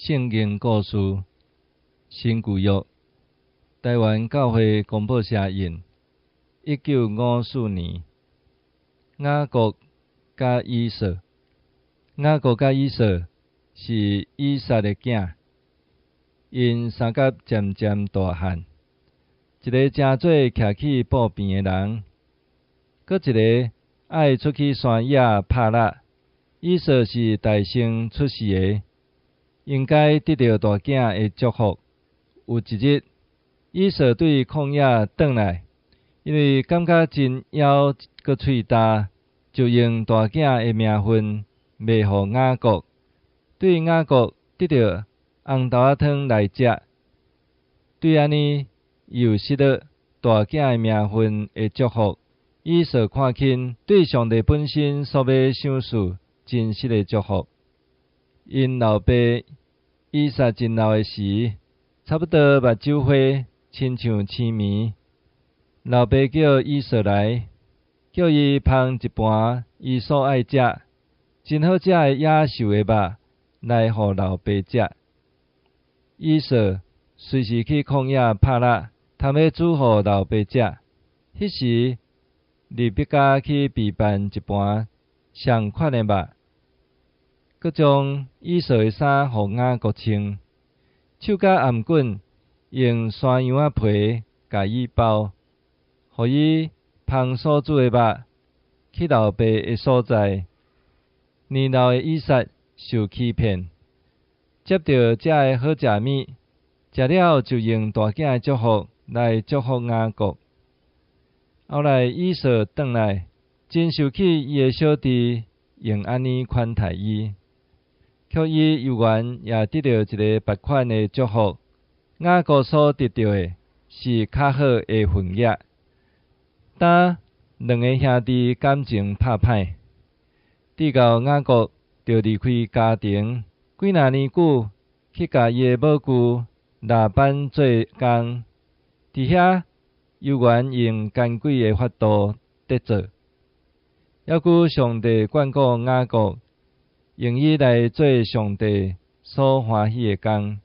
聖經故事，新舊約，臺灣教會公報社印，1954年。雅各佮以掃，雅各佮以掃是以撒的囝，𪜶生甲漸漸大漢，一个成做徛去布棚的人，閣一个愛出去山野拍獵。以掃是大先出世的，應該得著大囝的祝福。有一日，以掃對曠野轉來，因為感覺真枵閣喙焦，就用大囝的名份賣予雅各，對雅各得著紅豆仔湯來食。對按呢，又失落大囝的名份的祝福。以掃看輕對上帝本身所欲賞賜真實的祝福。𪜶老爸以撒真老的時，差不多目睭花，親像青糜。老爸叫以掃來，叫伊烹一盤伊所愛食、真好食的野獸的肉來予老爸食。以掃隨時去曠野拍獵，通欲煮予老爸食。彼時，利百加去備辦一盤上款的肉，閣將以掃的衫予雅各穿，手佮頷頸用山羊仔皮共伊包，予伊捧所煮的肉去老爸的所在。年老的以撒受欺騙，接著這个好食物，食了就用大囝的祝福來祝福雅各。後來以掃轉來，真受氣伊的小弟用按呢款待伊，卻伊猶原也得著一个別款的祝福。雅各所得著的是較好的份額。當兩个兄弟感情拍歹，直到雅各著離開家庭幾若年久，去共伊的母舅拉班做工，佇遐猶原用奸詭的法度得做。猶閣上帝眷顧雅各，用伊來做上帝所歡喜的工。